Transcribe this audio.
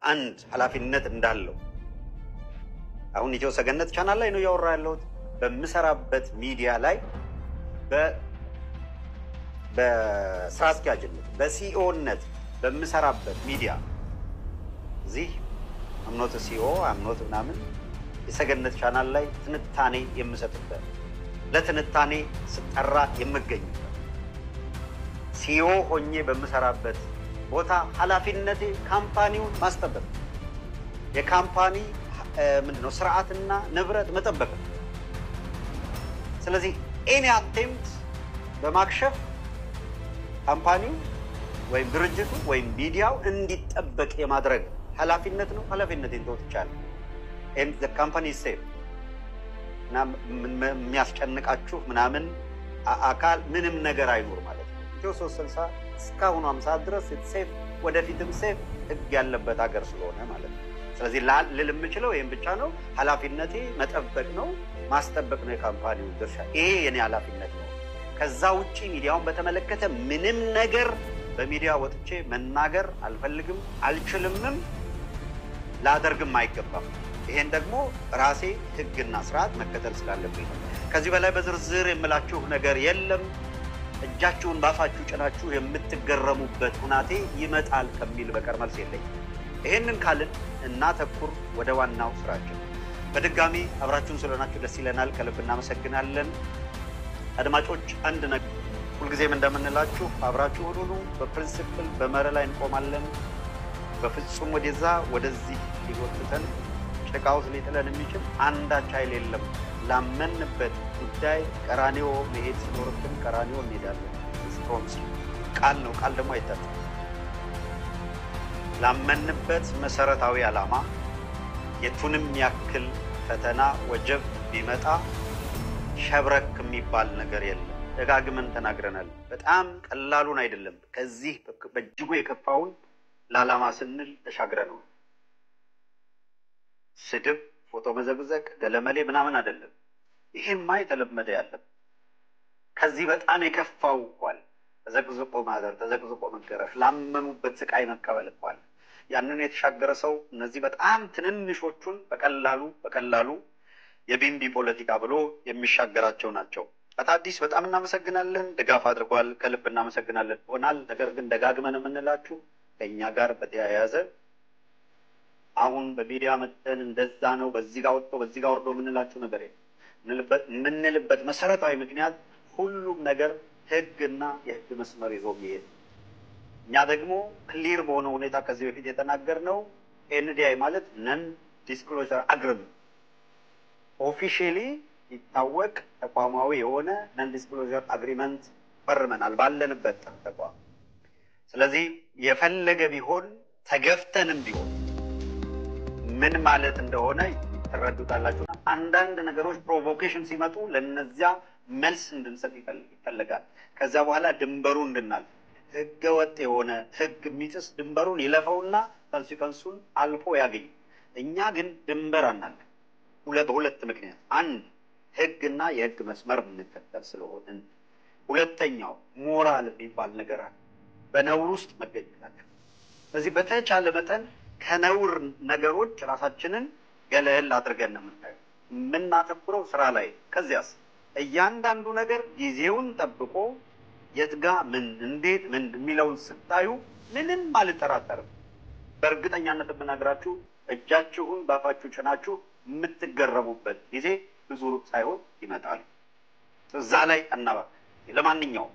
አንድ ኃላፊነት እንዳለው አሁን ኢትዮ ሰገነት ቻናል ላይ ነው እያወራ ያለሁት። በምሰራበት ሚዲያ ላይ በስራ አስኪያጅነት በ CEO ነት በምሰራበት ሚዲያ እዚህ I'm not CEO, I'm not ምናምን የሰገነት ቻናል ላይ ትንታኔ የምሰጥበት፣ ለትንታኔ ስጠራ የምገኝበት፣ CEO ሆኜ በምሰራበት ቦታ ኃላፊነቴ company ውን ማስጠበቅ፣ የ company ምንድነው ስርዓትና ንብረት መጠበቅ ነው። ስለዚህ any attempt በማክሸፍ company ው ወይም ድርጅቱ ወይም ሚዲያው እንዲጠበቅ የማድረግ ኃላፊነት ነው። ኃላፊነቴን ተወጥቻለሁ። And the company safe እና የሚያስጨንቃችሁ ምናምን አካል ምንም ነገር አይኖር ማለት ነው። ኢትዮ 360 እስካሁኗም ሰዓት ድረስ safe፣ ወደፊትም safe፣ ህግ ያለበት ሀገር ስለሆነ ማለት ነው። ስለዚህ ልል የምችለው ይህም ብቻ ነው። ኃላፊነቴ መጠበቅ ነው፣ ማስጠበቅ ነው የ company ው ድርሻ። ይሄ የኔ ኃላፊነት ነው። ከዛ ውጭ ሚዲያውን በተመለከተ ምንም ነገር በሚዲያ ወጥቼ መናገር አልፈልግም፣ አልችልምም፣ ላደርግም አይገባም። ይሄን ደግሞ ራሴ ህግና ስርዓት መከተል ስላለብኝ ነው። ከዚህ በላይ በዝርዝር የምላችሁ ነገር የለም። እጃችሁን ባፋችሁ ጭናችሁ የምትገረሙበት ሁናቴ ይመጣል ከሚል በቀር መልስ የለኝም። ይሄንን ካልን እናተኩር ወደ ዋናው ስራችን። በድጋሚ አብራችሁን ስለሆናችሁ ደስ ይለናል፣ ከልብ እናመሰግናለን። አድማጮች፣ አንድ ነገር ሁልጊዜም እንደምንላችሁ አብራችሁ ሁኑ። በ principle በመርህ ላይ እንቆማለን። በፍጹም ወደዛ ወደዚህ ሊጎትተን ጭቃ ውስጥ ሊጥለን የሚችል አንዳች ኃይል የለም። ላመንበት ጉዳይ ቀራኒዮ መሄድ ሲኖርብን ቀራኒዮ እንሄዳለን። Promise ቃል ነው። ቃል ደግሞ አይታጠፍም። ላመንበት መሰረታዊ ዓላማ የቱንም ያክል ፈተና ወጀብ ቢመጣ ሸብረክ የሚባል ነገር የለም። ደጋግመን ተናግረናል። በጣም ቀላሉን አይደለም፣ ከዚህ በእጅጉ የከፋውን ለዓላማ ስንል ተሻግረነው። ስድብ፣ ፎቶ መዘቅዘቅ፣ ገለመሌ ምናምን አይደለም። ይሄማ የተለመደ ያለም ከዚህ በጣም የከፋው እንኳን ተዘቅዝቆ ማደር፣ ተዘቅዝቆ መገረፍ፣ ላመኑበት ስቃይ መቀበል እንኳን ያንን የተሻገረ ሰው እነዚህ በጣም ትንንሾቹን በቀላሉ በቀላሉ የቢንቢ ፖለቲካ ብሎ የሚሻገራቸው ናቸው። አቶ አዲስ በጣም እናመሰግናለን። ድጋፍ አድርጓል። ከልብ እናመሰግናለን ሆናል። ነገር ግን ደጋግመን የምንላችሁ ከእኛ ጋር በተያያዘ አሁን በሚዲያ መጠን እንደዛ ነው፣ በዚህ ጋር ወጥቶ በዚህ ጋር ወርዶ የምንላችሁ ነገር የለም። የምንልበት መሰረታዊ ምክንያት ሁሉም ነገር ሕግና የሕግ መስመር ይዞ የሚሄድ፣ እኛ ደግሞ clear በሆነ ሁኔታ ከዚህ በፊት የተናገርነው NDA ማለት non disclosure agreement officially ይታወቅ ተቋማዊ የሆነ non disclosure agreement ፈርመናል ባለንበት ተቋም። ስለዚህ የፈለገ ቢሆን ተገፍተንም ቢሆን ምን ማለት እንደሆነ ትረዱታላችሁ። አንዳንድ ነገሮች provocation ሲመጡ ለነዚያ መልስ እንድንሰጥ ይፈልጋል። ከዚያ በኋላ ድንበሩ እንድናልፍ ህገ ወጥ የሆነ ህግ የሚጥስ ድንበሩን ይለፈውና consequence ኡን አልፎ ያገኝ። እኛ ግን ድንበር አናልፍ በሁለት ምክንያት፣ አንድ ህግና የህግ መስመር የምንከተል ስለሆንን፣ ሁለተኛው ሞራል የሚባል ነገር አለ። በነውር ውስጥ መገኘታቸው። ስለዚህ በተቻለ መጠን ከነውር ነገሮች ራሳችንን ገለል አድርገን ነው የምናየው። የምናተኩረው ስራ ላይ። ከዚያስ እያንዳንዱ ነገር ጊዜውን ጠብቆ የት ጋ ምን እንዴት ምን የሚለውን ስታዩ ምንም አልጠራጠርም። በእርግጠኛነት የምነግራችሁ እጃችሁን ባፋችሁ ጭናችሁ የምትገረሙበት ጊዜ ብዙ ሩቅ ሳይሆን ይመጣል። እዛ ላይ አናባ ለማንኛውም